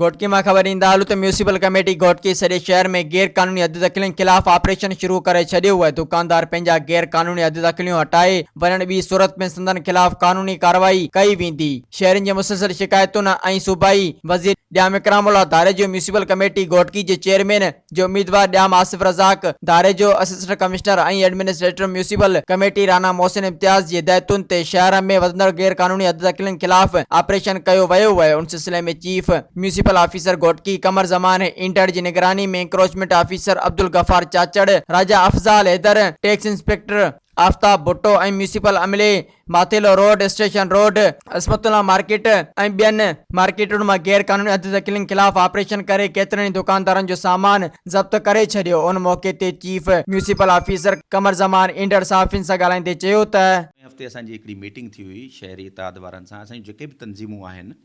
گهوٽڪي مان خبر ڏيندا هلون ته ميونسپل ڪميٽي گهوٽڪي سڄي شهر ۾ غير قانوني حد دخلين خلاف آپريشن شروع ڪري ڇڏيو آهي، دڪاندار پنهنجا غير قانوني حد دخليون هٽائي وڃڻ ٻي صورت ۾ سندن خلاف قانوني ڪارروائي ڪئي ويندي، شهرين جي مسلسل شڪايتن ۽ صوبائي وزير ڄام اڪرام الله ڌاريجو ميونسپل ڪميٽي گهوٽڪي جي چيئرمين جي اميدوار Jam Asif Razzaq Dharejo, assistant commissioner ۽ administrator municipal committee Rana Mohsin Imtiaz جي هدايتن تي شهر ۾ وڌندڙ غير قانوني حددخلين خلاف آپريشن ڪيو ويو آهي ان سلسلي ۾ chief municipal officer Ghotki Qamar Zaman Indar جي نگراني ۾ encroachment officer Abdul Ghaffar Chachar, Raja Afzal Haider, tax inspector Aftab Bhutto ۽ municipal عملي Mathelo road, station road, Ismatullah market ۽ ٻين مارڪيٽن مان غير قانوني حد دخلين خلاف آپريشن ڪري ڪيترن ئي دڪاندارن جو سامان ضبط ڪري ڇڏيو. ان موقعي تي chief municipal officer Qamar Zaman Indar صحافين سان ڳالهائيندي چيو ته. پوئين هفتي اسان جي هڪڙي ميٽنگ ٿي هئي شهري اتحاد وارن سان اسان جون جيڪي به تنظيمون آهن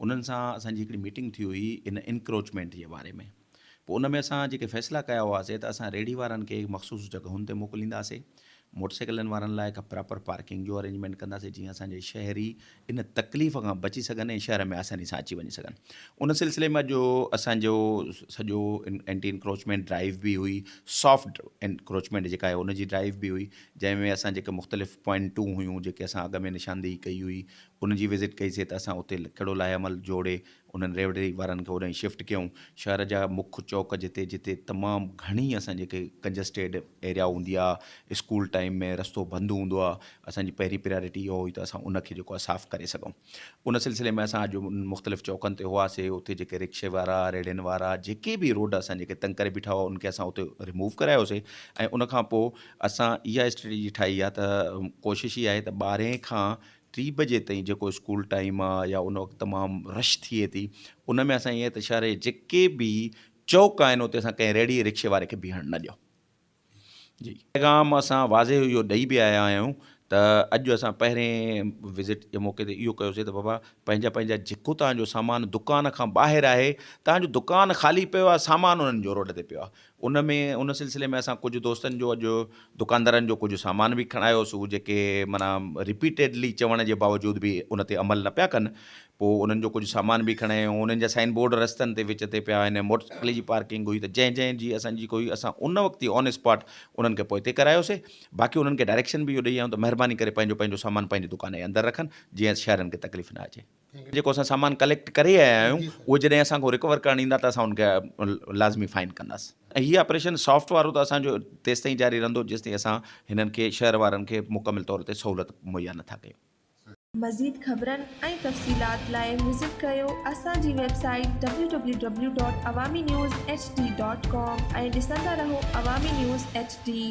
انهن سان اسان جي هڪڙي ميٽنگ ٿي هئي ان انڪروچمينٽ جي باري ۾ پوء ان ۾ اسان جيڪي فيصلا ڪيا هئاسي ته اسان ريڙهي وارن کي مخصوص جڳهن تي موڪلينداسي، موٽر سائيڪلن وارن لاء هڪ پراپر پارڪنگ جو ارينجمينٽ ڪنداسي جيئن اسان جي شهري ان تڪليف کان بچي سگهن ۽ شهر ۾ آساني سان اچي وڃي سگهن. ان سلسلي ۾ اڄ اسان جو سڄو اينٽي انڪروچمينٽ ڊرائيو به هئي، سافٽ انڪروچمينٽ جيڪا آهي ان جي ڊرائيو به هئي جنهن ۾ اسان جيڪي مختلف پوائنٽون هيون جيڪي اسان اڳ ۾ نشاندهي ڪئي هئي ان جي وزٽ ڪئي سي ته اسان اتي ڪهڙو لائحه عمل جوڙي انهن ريوڙي وارن کي اوڏانهن شفٽ ڪيائون. شهر جا مک چوڪ جتي جتي تمام گهڻي اسان جي کي ڪنجسٽيڊ ايريا هوندي آ اسڪول ٽائيم ۾ رستو بند هوندو آ اسان جي پهرين پريارٽي اهو هئي ته اسان ان کي جيڪو آ صاف ڪري سگهون ان سلسلي ۾ اسان اڄ مختلف چوڪن تي هئاسي اتي جيڪي رڪشي وارا ريڙهين وارا جيڪي به روڊ اسان جي کي تنگ ڪري بيٺا هئا ان کي اسان اتي ريموو ڪرايوسي ۽ ان کان پوء اسان اها اسٽريٽجي ٺاهي آ ته ڪوشش اها آهي ته ٻارهين کان ٽي بجي تائين جيڪو اسڪول ٽائيم آ يا ان وقت تمام رش ٿئي ٿي ان ۾ اسان ائين ته شهر جي جيڪي به چوڪ آهن اتي اسان ڪنهن ريڙهي رڪشي واري کي بيهڻ نه ڏيون جي. پيغام اسان واضح اهو ڏئي به آيا آهيون ته اڄ اسان پهرين وزٽ جي موقعي تي اهو ڪيوسي ته بابا پنهنجا پنهنجا جيڪو توهان جو سامان دڪان کان ٻاهر آهي توهان جو دڪان خالي پيو آهي سامان انهن جو روڊ تي پيو آهي ان ۾ ان سلسلي ۾ اسان ڪجهه دوستن جو اڄ دڪاندارن جو ڪجهه سامان به کڻايوسون جيڪي معنيٰ رپيٽيڊلي چوڻ جي باوجود به ان تي عمل نه پيا ڪن پوء انهن جو ڪجهه سامان به کڻي آيون انهن جا سائن بورڊ رستن تي وچ تي پيا آهن موٽر سائيڪل جي پارڪنگ هئي ته جنهن جنهن جي اسان جي ڪوئي اسان ان وقت ئي آن اسپاٽ انهن کي پوئتي ڪرايوسي باقي انهن کي ڊائريڪشن به اهو ڏئي آيا آهيون ته مهرباني ڪري پنهنجو پنهنجو سامان پنهنجي دڪان جي اندر رکن جيئن شهرين کي تڪليف نه اچي. جيڪو اسان سامان ڪليڪٽ ڪري آيا آهيون اهو جڏهن اسان کان رڪور ڪرڻ ايندا ته اسان ان کي لازمي فائن ڪنداسين. هي آپريشن سافٽ وارو ته اسان جو تيستائين جاري رهندو جيستائين اسان هنن کي شهر وارن کي مڪمل طور تي سهولت مهيا نٿا ڪيون. مزيد خبرن ۽ تفصيلات لاء وزٽ ڪريو اسان جي website W W W dot Awami news H D dot com ۽ ڏسندا رهو عوامي نيوز ايڇ ڊي.